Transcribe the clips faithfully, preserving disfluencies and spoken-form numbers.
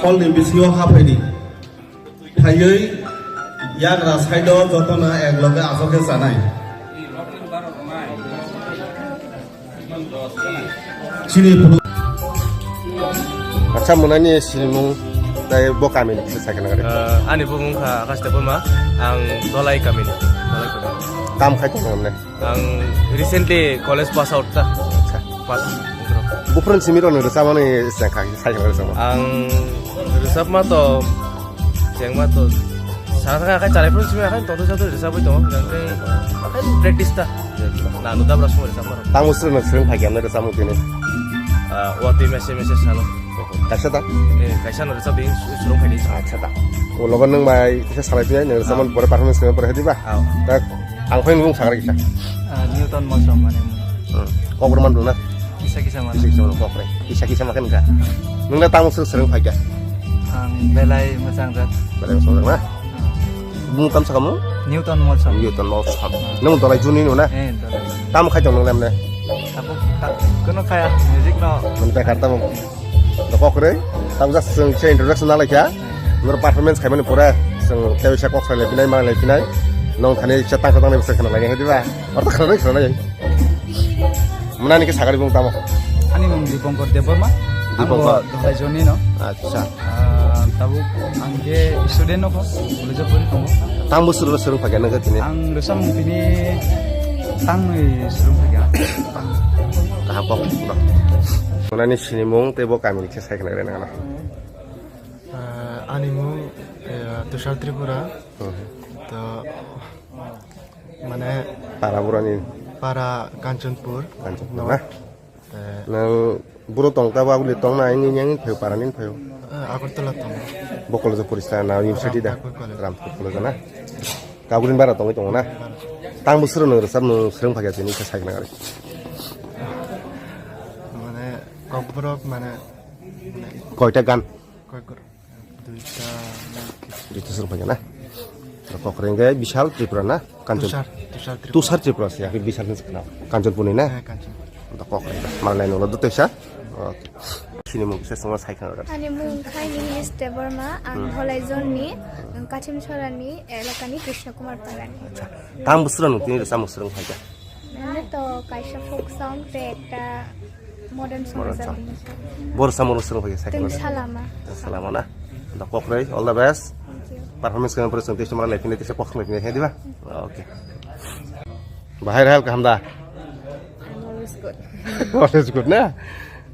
Hall ni bisingo haphaidi. Phaiwi yagra side o jotono ek loge aswk khe chanai. Chini phuru- Acha, mwnani sinimung tei bo kami ni kisa sakhe nang. Ah, ani bumung kha Akash Debbarma, ang Dolai kami ni, Dolai kami. Kam khai tong nang ne? Ang recently college pass out ta. Acha. Pass. Buphurun simi rok nang rwchapmani sakha, sakhe nang rwchapma. Ang rwchapma to, chengma to, sakha sakha khai chalaiphrung simi akhai tongthu sathu rwchapwi tongo, hwnkhe akhai practice ta. Na, nu dabra songwi rwchapma rok. Tamo swrwngno swrwng phaikha nang rwchapmung tini? Ah, o twi mese mese salo. Kaisa da? Eh, kaisa no rwchap di, su-, surung phaidi. Acha da. O logo nwng bai kisa salai phiya, nwng rwchapmani pore performance khaimani pore hai di ba? Ah. Da, ang phai nwng sagra kisa. Ah, Newton Mosom mane. Hmm. Kokborok man dong na? Kisa kisa mane. Kisa kisa mane kokre. Kisa kisa mane kha. Nwng da tamo swrwng swrwng phaikha? Ang belai mwchang jak. Belai mwchang jak na? Ah. Bumung tamo sakha mo? Newton Molsom. Newton Molsom. Nwng Dolai juni no na? Eh, Dolai. Tamo khai tong nwng lemne? Tabuk ta-, kono khaya, music no. Mani bekar tamo. Kokre, tamo just chwng se introduction na laikha. Nor performance khaimani pore, chwng tei sa kok sai lai pinai, ma lai pinai. Nong thani sa tang tang ni bwsai khna lai hai diba? Orta khna lai khna lai. Mwnani khe sakari bung tamo. Ani mung Dipankar Debbarma. Dipankar. Ang bo Dolai joni no. Acha. Ah, tabuk ang khe student no ko, college o pori tongo. Tang bwswk rwchap swrwng phaikha nang khe tini? Ang rwchapmung tini tangwi swrwng phaikha. Kaham kok. Mwnani sinimung tei bo kami ni khe sai khna nang. Ah, ani mung, eh, Tushar Tripura. Hmm. To, mane, para burani? Para Kanchanpur. Kanchanpur, no. Na? Eh. Nang buro tong ta ba uli tong na ini yang ini phayo para nin phayo. Eh, Agartala tong. Bo college porista na university da? Ramtapur College. Ramtapur College na? Kagurin bara tongwi tongo na? Bara. Tang bwswk nang rwchap nang swrwng phaikha tini khe sai khna gari. Mane, kokborok mane, mane. Koita gan? Kokborok. Duita. Duita swrwng phaikha na? Kokre hwnkhe Bishal Tripura na? Kanchan-, Tushar, Tushar Tripura. Tushar Tripura se, akhe Bishal hinwi khna. Kanchanpurni na? Eh, Kanchanpur. Da kokre da. Malai no lo do tesa. Okay. Sini mung kisa songma sai khna. Ani mung khai ni Miss Debbarma, ang Hmm. Holai zone ni, ang Kachim Chora ni, elaka ni Krishna Kumar Parani. Acha. Tang bwswk nang tini rwchapmung swrwng phaikha? Mane to kaisa folk song tei ekta modern song Modern rwjak song. Bini song. Bo rwchapmung swrwng phaikha sai khna. Teng Salama. Salama na? Da kokre, all the best. Thank you. Performance khe pore chwng tei sumra lai phine tei kok lai phine hai diba? Okay. Bahai rahal kaham da? I'm always good. Always good na?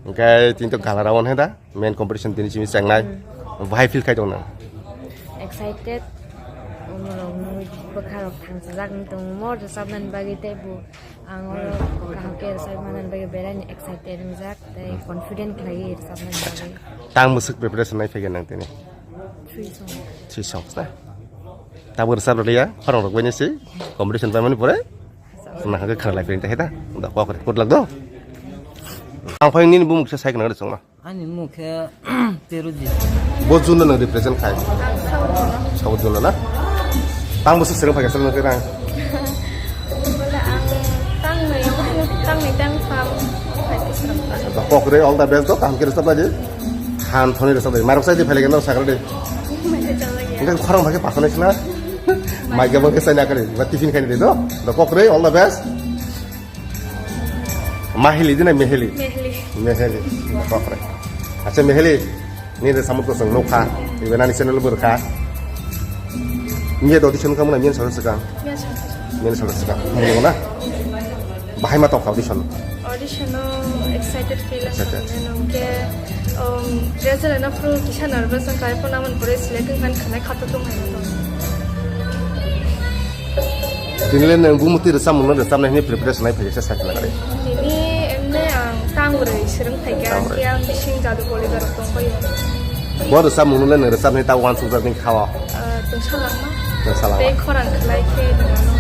Hwnkhe tini to gala round hai da? Main competition tini simi chengnai. Hmm. Bahai feel khai tong nang? Excited. Umrok mui bwkha rok thangsajak wng tongo mo rwchapnani bagwi tei bo ang oro kaham khe rwchapwi manani bagwi belai no excited wngjak tei confident khlaiwi rwchapnani bagwi. Tang bwswk preparation nai phaiga nang tini? Three songs. Three songs na? Tabuk rwchap rwliya, khorang rok bai nisi competition paimani pore. Nahagwi khna lai phai tei da. Da kok re, good luck do. Ang phai nini bumung kisa sai khna rwchapma. Ani mung khe Teruji. Bo June no represent khai. Ang South no. South June no na? Tang bwswk swrwng phaikha swrwng khe rang? Bola ang tang nai, tang nai tang sam. Phai khe swrwng kha. Ba kok re, all the best do, kaham khe rwchap lai di. Han thoni rwchap lai di. Mairok sai di phai lai khe no sakra di. Mai khe chal lai ya. Engkhe khorang phaikhe pakhonai sina. Mai khe bo khe sai na kari. Ba tiffin khai di do. Da kok re, all the best. Mahili dina Meheli? Meheli. Meheli. Kokre. Acha Meheli. Ni de samut kosong nokha. Ibe nani channel burkha. Miya audition ka muna miya sala saka. Miya sala saka. Miya sala saka. Muna na. Bahai ma tokha audition. Audition o excited feel. Excited. Nungke, um, result na pro kisa nervous ang kai pon aman pore select kan khanai khato tung hai to. Tini le nang bumung twi rwchapmung no rwchapnai hwnwi preparation nai phaikha se sakhe nang ari. Tini emne ang tang bwrwi swrwng phaikha, tang bwrwi. Ang bising jadu boli dorok tong paio. Bo rwchapmung no le nang rwchapnai ta uansukjak ni khawa. Ah, tungsa langma. Tungsa langma. Tei khorang khlai khe nang ano.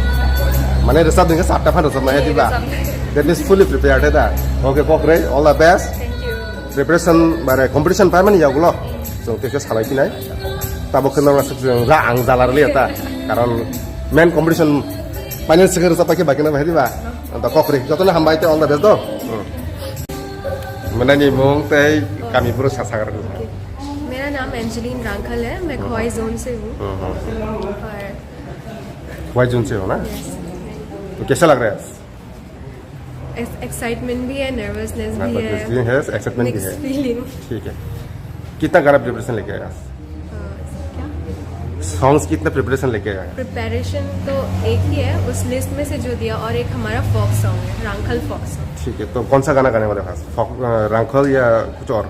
Mane rwchap dingkhe chapta phan rwchapnai hai diba? Rwchapnai. That means fully prepared hai da. Okay, kokre, all the best. Thank you. Preparation bare competition paimani yagulo. Chwng teisa salai phinai. Tabuk khe norok aswk chwng ja ang jala rwliya ta. Karon main competition final swkang rwchap paikhe bai kheno bahai diba? Anta kokri. Jotono hambai tei all the best do. Hmm. Mwnani mung tei kami bwrwi sa sagar. मेरा नाम एंजेलिन रांखल है, मैं खोवाई जोन से हूँ। हम्म, हम्म। और खोवाई जोन से हो ना? यस। तो कैसा लग रहा है? एक्स-, एक्साइटमेंट भी है, नर्वसनेस भी है, नर्वसनेस भी है, एक्साइटमेंट भी मिक्स है। फीलिंग। ठीक है। कितना गाना प्रिपरेशन लेके आया? अ, क्या? सॉन्ग्स कितना प्रिपरेशन लेके आया? प्रिपरेशन तो एक ही है, उस लिस्ट में से जो दिया, और एक हमारा फोक सॉन्ग है, रांखल फोक सॉन्ग। ठीक है, तो कौन सा गाना गाने वाले हो आज? फोक, अ, रांखल या कुछ और?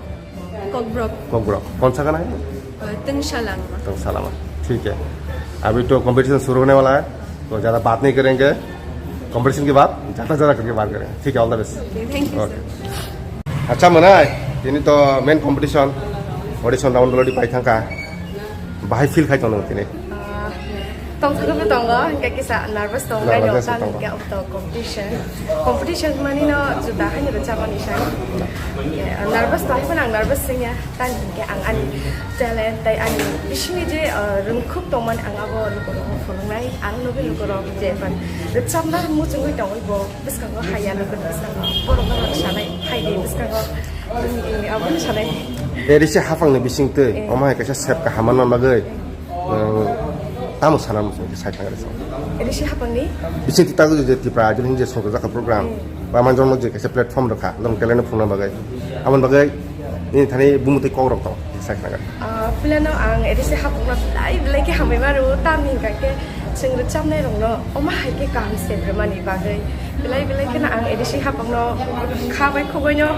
कोकब्रॉक। कोकब्रॉक। कौन सा गाना है? अ, तंगशालांगमा। तंगशालांगमा। ठीक है। अभी तो कॉम्पिटिशन शुरू होने वाला है, तो ज़्यादा बात नहीं करेंगे। कॉम्पिटिशन के बाद ज़्यादा ज़्यादा करके बात करेंगे। ठीक है, all the best. Okay, thank you, okay. Sir. Acha, mwnai, tini to main competition, audition round already pai thangkha. Bahai feel khai tongo tini? Ah, tongthokgwi tongo, hingke kisa nervous tongo, nervous tamo tongo. Hingke obo to competition. Competition mani no juda haino rwchapmani sai. Hingke nervous to haino ang nervous wngya, tamo hingke ang ani talent tei ani bisingni je, ah, rwngkhuk tongmani ang abo lukurokno phunuknai, ang nugwi lukurok je ban rwchapna muchungwi tongwi bo bwskango haya nugwi bwskango borokno rwngsanai, haidi bwskango, mm, mm, abono sanai. Erisi hapangni bisingtwi, eh, omo hai kaisa sep kaham manna bagwi. Nwng tamo sana muchung khe sai thang resa? Risi hapangni? Bising tita je Tripura Idol hinje songkha jaka program. Hmm. Ba manjong je kaisa platform rokha, nwng talent phungna bagwi. Amon bagwi nini thani bumutwi kok rok tong sai thang. Ah, pilano ang risi hapangno belai belai khe hambai mano, tamni hingka khe chwng rwchapnai rokno omo hai khe kaham se rwmani bagwi. Belai belai kheno ang risi hapangno kha bai khogoi no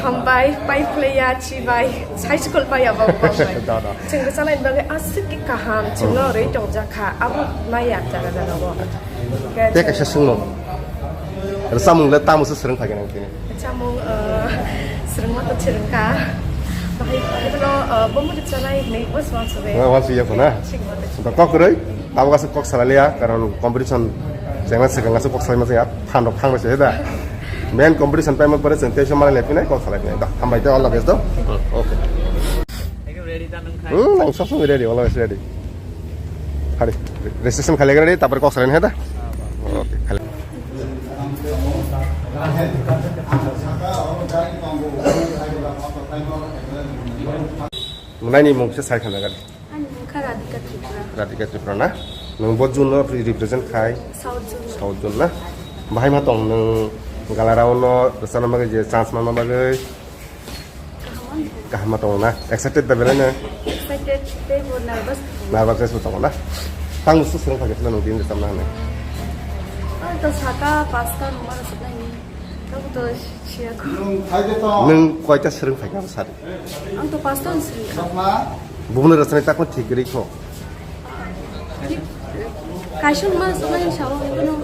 hambai pai phlaiya, chi bai, sai school pai abo bai. Da, da. Chwng rwchapnai bagwi aswk khe kaham, chwngno rwi tongjak kha, abo maya jaga jaga o. Tei kaisa swngmung. Rwchapmung le tamo se swrwng phaikha nang tini? Rwchapmung, uh, swrwngma to swrwngkha. Bahai, bahai bono, uh, bomo rwchapnai hinwi bo swngma swrwng. Wa, wa, swngya khuna? Swngma to swrwng. Da kok kwrwi, abo kaisa kok salai liya, karon competition chengna swkang kaisa kok salai ma chaya, phan rok phang bai se da. Main competition paima pore chwng tei se malai lai phinai kok salai phinai. Da, hambai tei all the best do. Okay. Hmm, nang sob somoi ready, always ready. Hari, registration khalai ready, tapore kok salai hai da. Okay, khalai. Mwnai ni mung se sai khana gadi. Ani mung kha Radhika Tripura. Radhika Tripura na? Nung bo zone no represent khai? South zone. South zone na? Bahai ma tong nung gala round no rwchapna bagwi je chance manna bagwi? Kaham. Kaham ma tongo na? Excited da belai no? Excited tei bo nervous. Nervous bo tongo na? Tang busu swrwng phaikha sila nung tini rwchapna hinwi? Ang to saka pasta nungma rwchapna hinwi. Tamo to siya ko. Nung koita swrwng phaikha sadi? Ang to pasta swrwng kha. Bubuno rwchapnai takma thik kwrwi kho. Kaisa ma swmai sao, kono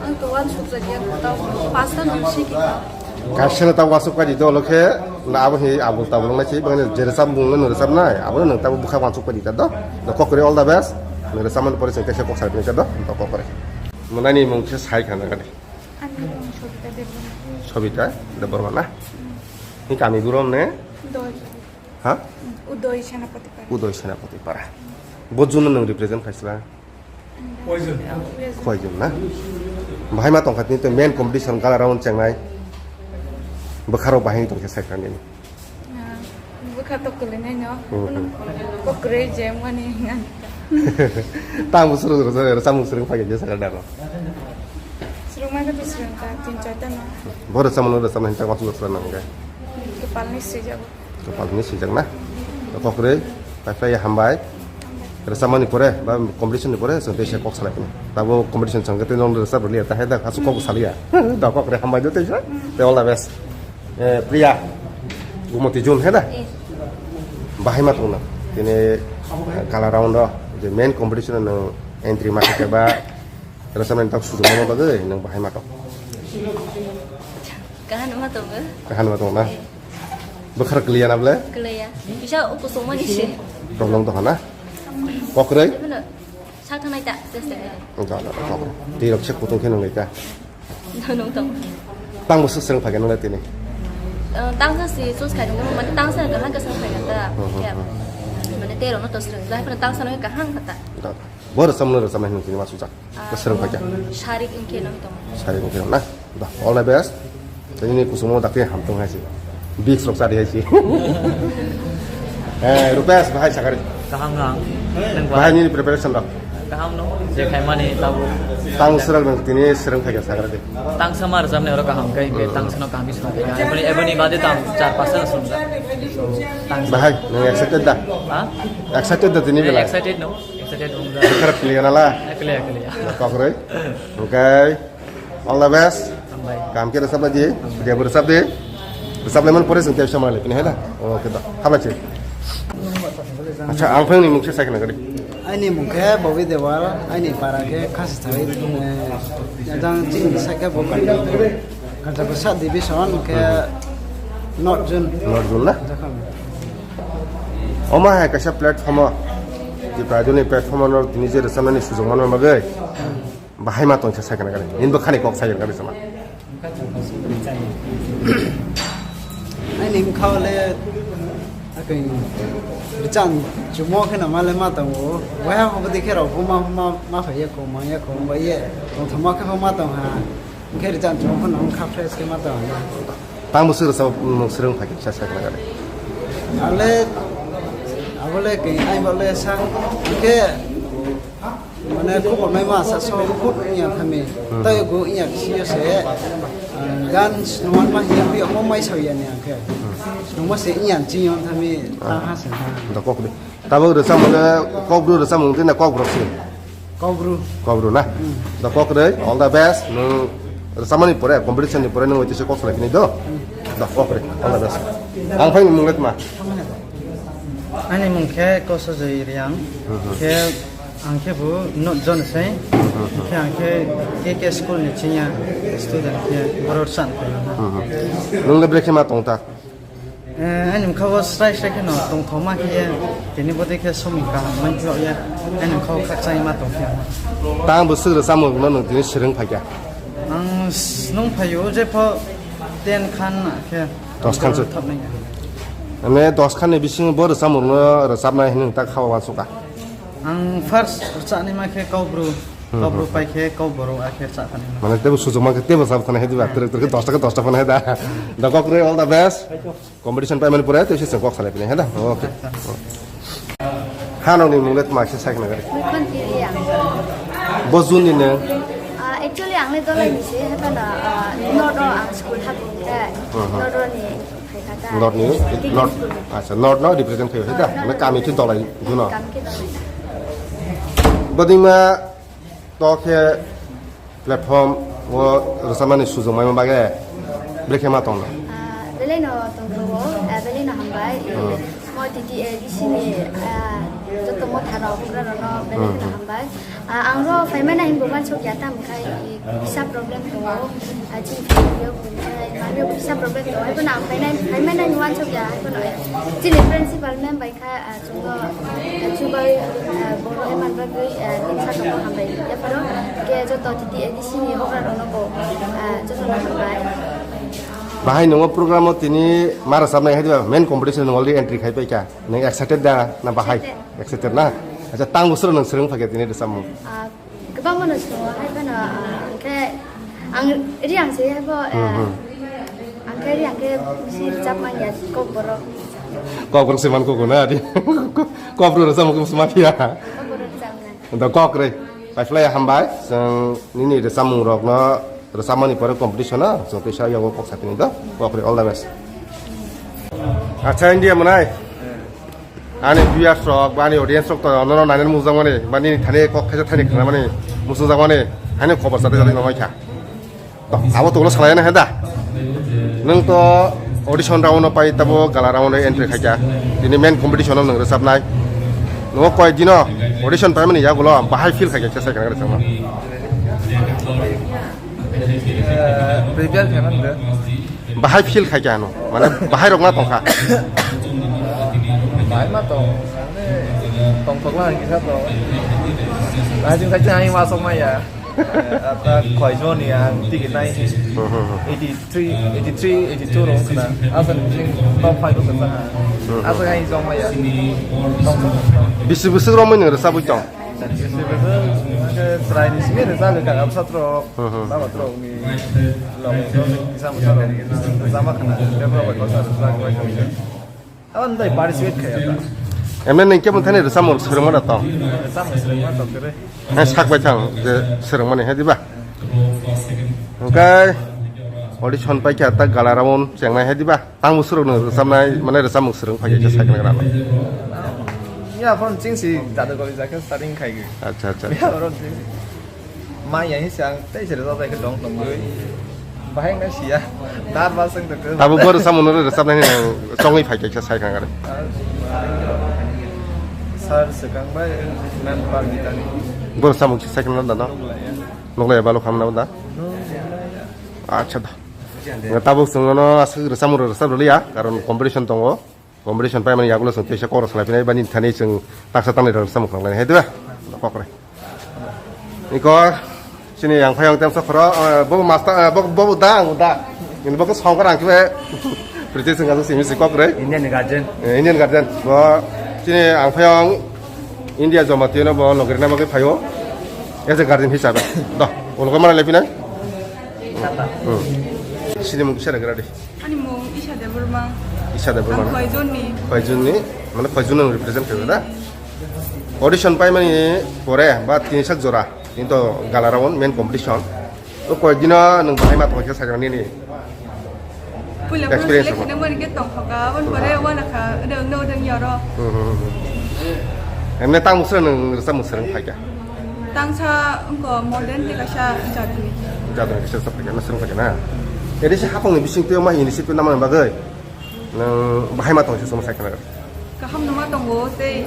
ang to wan sukjak ya, tamo pasta no siki. Kaisa no ta wasuk pai di dolo khe, na abo hi abul tabul nai si, bangni je rwchap mung no rwchap nai, abo no ta bwkha wasuk pai di ta do. Do kokre all the best. Nang rwchap man pore se kaisa kok sai ta do, do kokre. Mwnai ni mung se sai khana gadi. Ani mung Sobita Debbarma. Sobita Debbarma na? Ni kami burom ne? Doi. Ha? Udoy Senapati Para. Udoy Senapati Para. Bo zone no nung represent khai sila? Poison. Poison na? Bahai ma tongkha tini to main competition gala round chengnai. Bwkha rok bahai tongkha sai kha nini. Ah, bwkha to kwlwi nai no. Hmm. Kokre je mani ngan. Tamo swrwng rwchapmung swrwng phaikha je sakha daro. Swrwng ma khe to swrwng kha tin charta no. Bo rwchapmung rwchapnai hinta kok swrwng nang khe. Kwpal ni swijak. Kapal ni swijak na? Kokre, paiphlai ya hambai. Rwchapmani pore, ba competition ni pore, chwng teisa kok salai phano. Tabo competition chwng khe tei nong rwchap rwliya, tahai da, aswk kok salaiya. Da kokre hambai do teisa, tei all the best. Eh, Priya, Gumoti Jun, he da? Bahai ma tongna. Tini, eh, gala round o, je main competition no entry ma khe ba, rwchapmani tak sujuk ma bagwi, nang bahai ma tong. Kahan ma tongo? Kahan ma tongo na? Eh. Bwkhar kwlaiya na bwle? Kwlaiya. Kisa o kusungmani se. Problem to hana? Kokroi? Sak thanai ta, just like that. Da, da, da, kokroi. Tei rok se kutung khe nung lai ta. Nung tong. Tang bo swrwng phaikha nung le tini? Eh, tang sa si choose khai nung, mane tang sa kaham ka swrwng phaikha ta. Hmm, hmm, hmm. Mane tei rok no to swrwng. Lai phano tang sa no kaham kha ta. Da, da. Bo rwchapmung rwchapnai hinwi tini ma sujak. Swrwng phaikha. Sarik wngkhe nang tong. Sarik wngkhe na? Da, all the best. Tini kusungmo dakti ham tong hai si. Big rok chari hai si. Eh, Rupesh, bahai sakari. Kaham no ang. Nang bahai bahai? Nini preparation rok. Kaham no, je khaimani tabuk. Tang srang nang tini srang khaikha sakari de. Tang sama rwchapnai oro kaham khe, hwnkhe tang sano kaham khe srang khaikha. Eboni, eboni bade tang char pasta srang kha. So, tang bahai, nang excited da? Ha? Excited da tini belai? Excited no, excited wngkha. Kharap kili nala? Kili, kili. Kokroi. Okay. All the best. Hambai. Kaham khe rwchapnai di. Hambai. Video bo rwchap di. Rwchapnai man pore chwng tei samani pini hai da. Okay da. Hambai se. Acha, ang phai ni mung se sai khna gari. Aini mung khe Bobby Dewal, aini para khe Khasi Thai, eh, jang chini sai khe bo Kancha. Kancha ko sub division khe North Zone. North Zone na? Jakham. Oma hai kaisa platform o. Tipra Idol ni platform o tini je rwchapnani sujok manma bagwi. Bahai ma tongsa sai kana gari. Hinbo khani kok sai gari sama. Ani mkha le akai richan chumo khe na male ma tongo. Waya ko bodi khe rok huma huma ma phai ye ko ma ye ko ba ye. Tong thama khe ma tong ha. Khe richan chumo khe na mkha fresh khe ma tong ha. Tang bo sir sa mung sirung phai khe sa sai kana gari. Ale abole ke ai bole sa ke Mane khobor nai ma sa so khub iya thami. Hmm. Tai go iya kisi se, ah, gan snuan ma hiya pi mo mai sa ya ni angke. Hmm. Snuma se iya chi yon thami ta ha se ha. Da kok de. Tabo rwchapmung le kokbru rwchapmung tei na kokborok se. Kokbru. Kokbru na. Hmm. Da kok de, all the best. Nung rwchapmani pore, competition ni pore nung waitise kok salai pini do. Hmm. Da kok de, all the best. Ang phai ni mung le tma. Ani mung khe Kosojoy Riang. Hmm. Khe Ang khe bo North Zone se, khe ang khe K K school ni senior student khe borok san khe. Nung le brekhe ma tong ta? Eh, ani mkha bo srai srai khe no tong thoma khe ye, tini bo de khe somoi kaham man khe ya, ani mkha bo khakchang ma tong khe. Tang bo swk rwchapmung no nung tini swrwng phai kha? Ang s-, nung phaio je pho ten khan khe. Dos khan se. Thapnai. Ane dos khan ni bising bo rwchapmung no rwchapnai hinwi ta kha wansuk kha. Ang first rwchapnai ma khe Kokbru, hmm, Kokbru hmm, pai khe Kokborok a khe rwchapnai. Mane tebo sujuma khe tebo sab thana hedi ba, trek trek dos ta khe dos ta phana heda. Da Kokroi, all the best. Competition pai mani pore tei se kok salai pini heda. Okay. Hano ni mung le tma se sak na gari. Mui khon tiri ang. Bo jun ni ne. Ah, actually ang le dolai ni se, hata na, ah, no do ang school ha ko te. Hmm, hmm. No do ni. North ni, North, acha, North no represent khayo, heda? North no. Mane kami khe dolai, juno. Kami khe dolai. Bodima to khe platform o rwchapmani sujok maima bagwi brekhe ma tongno? Ah, belai no tongthokgo, ah, belai no hambai. Hmm. Mo T T A D C ni, ah, joto motha rok, bugra rok no belai no hambai. Ah, ang ro phaimani hinwi bo uansuk ya, tamo khe, eh, kisa problem tongo. Ah, chini family o bo khe, mami o bo kisa problem tongo. Haiphano ang phainai, phaimani hinwi uansuk ya, haiphano, eh, chini principal ma'am bai kha, ah, chwngno, ah, chubai, ah, bono hai man bagwi, ah, tin sa tongo hambai. Yaphano khe joto T T A D C ni hokra rokno bo, ah, jotono hambai. Bahai nwngo program o tini ma rwchapnai hai diba, main competition nwngo already entry khai paikha. Nwng excited da na bahai? Excited. Excited na? Acha, tang bwswk nwng swrwng phaikha tini rwchapmung? Ah, kwbangma no swngo, hai phano, ah, hwnkhe ang Riang se, hai bo, hmm, ah, hmm, ang khe Riang khe bisi rwchap man ya, Kokborok. Kokborok se man koko na di. Kokborok rwchapmung khe bwswk ma phiya. Kokborok rwchapnai. Da Kokroi. Paiphlai hambai, chwng nini rwchapmung rokno rwchapmani pore competition o chwng teisa yago kok sapini do, Kokroi, all the best. Acha, India mwnai. Ani viewers rok, ba ani audience rok to nono nainani mujangmani, ba nini thani kok khaisa thani khnamani mujangmani, ani khobor chate chate nonoi kha. To, abo tongno salai na heda. Nwng to audition round no pai tabo gala round no entry khaikha. Tini main competition no nwng rwchapnai. Nwngo koi dino audition paimani yagulo bahai feel khaikha khe sai kana rwchapno. Prepare khe nang de. Bahai feel khaikha ano. Mane bahai rok ma tongkha. Bahai ma tong. Tongthokla kisa to. Bahai jing khaikha ai ma sok ma ya. Ata koijon ni ang ticket nai. Hmm, hmm, hmm. Eighty-three, eighty-three, eighty-two rong khna. Asa ni top five rong khna. Hmm, hmm. Asa ngai jong maya. Bisi bisi rong mani rwchapwi tong. Bisi bisi ke chwrai ni simi rwchap le ka absat rok. Hmm, hmm. Baba rok ni long rok ni kisa musa rok. Jama khna. Debra bai ko sa rwchap bai khna. Abo nwng tei participate khaiya ta. Emne nwng kebo thani rwchapmung swrwngma da tong? Rwchapmung swrwngma tong khe re. Hai sak bai thang je swrwngmani hai diba? Hwnkhe audition paikha ta gala round chengnai hai diba? Tang bwswrwk nwng rwchapnai mane rwchapmung swrwng phaikha khe sai khna rano. Ya phone chingsi dada goli jakhe starting khai gwi. Acha, acha, acha. Ya oro chingsi. Ma ya hi sang tei se rwchap bai khe dong tong gwi. Bahai na siya. Dar ba seng tong. Tabo bo rwchapmung no rwchapnai ni chongwi phaikha khe sai khna gari. Sir swkang bai nan par gitani. Bo rwchapmung sai khna da no. Nukla ya. Nukla ya balu khamna da. Acha da. Tabuk chwng no aswk rwchapmung rwchap rwliya karon competition tongo. Competition paimani yagulo chwng teisa kok rwchap lai phinai bani thani chwng taksa tangnai rwchapmung khwlai hai diba? Kokre. Iko chini yang phayong tem sokhoro, eh, bo master, eh, bo, bo da ang da. Ini bo song kar ang kibe. Priti chwng aswk simi si kokre. Indian guardian. Eh, Indian guardian. Bo chini ang phayong India Jamatia no bo logri na bagwi phaio. As a guardian hisabe. Do, ulo ko mana lai phinai? Hmm. Sini mung kisa regra di. Ani mung Isha Debbarma. Isha Debbarma. Ang Khoijon ni. Khoijon ni, mane Khoijon nang represent khayo da? Audition paimani pore ba tini sak jora, kintu gala round main competition. O koi dino nang bahai ma tongkhe sajang nini. Puila experience selection mo. Nang mani ke tong thoka, wan pore wan akha, deng no deng yoro. Hmm, hmm, hmm. Emne tang musra nang rwchap musra nang phaikha. Tangsa wngkha modern tei kaisa jatni. Jatni kaisa chapakya, na swrwngkha na. Ede se hapangni bising twi ma initiative namani bagwi nwng bahai ma tongse somo sai khna. Kaham no ma tongo tei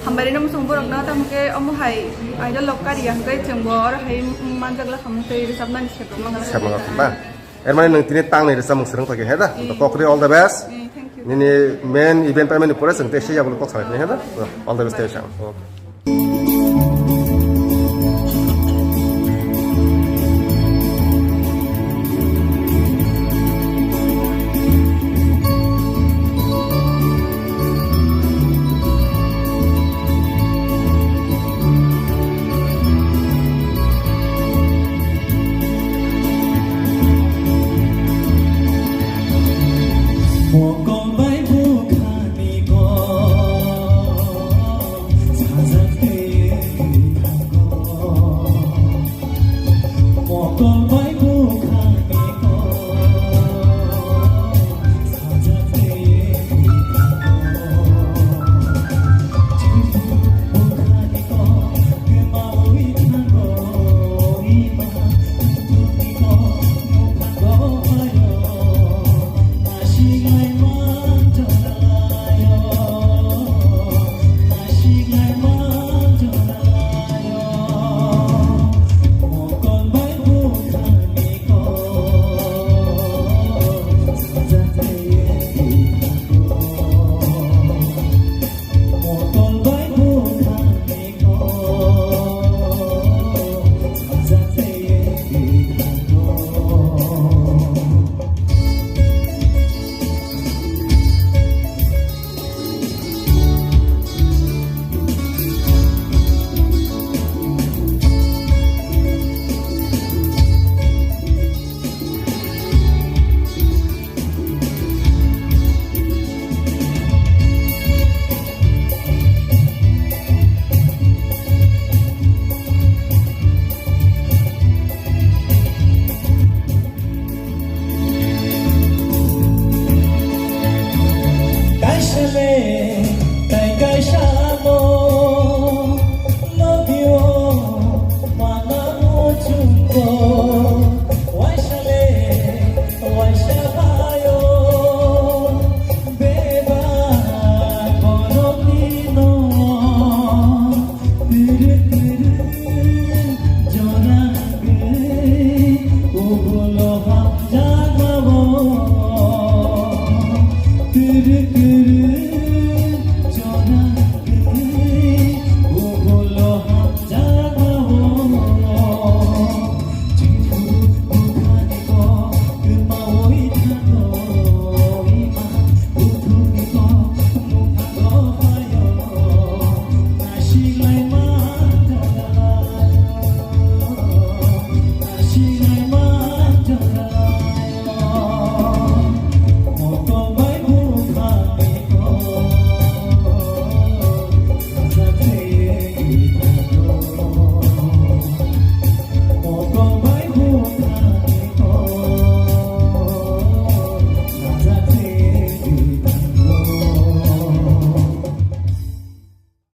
hambai rino muchung borok na tamo khe omo hai idol rok kari ya hwnkhe chwng bo oro hai manjak la khamung tei rwchapnani sebok ma. Sebok ma ba. Er mane nwng tini tangnai rwchapmung swrwng phaikha he da. Mm. Kokri all the best. Mm, thank you. Nini main event paimani pore chwng tei se yagulo kok salai he da. All the best tei chang. Okay. Mokol bai bwkhani kok sajak tei thango. Mokol bai bwkhani kok. Kaisa le, tai kaisa no, love you, mana muchungo, waisa le, waisa bayo, beba, borokni no.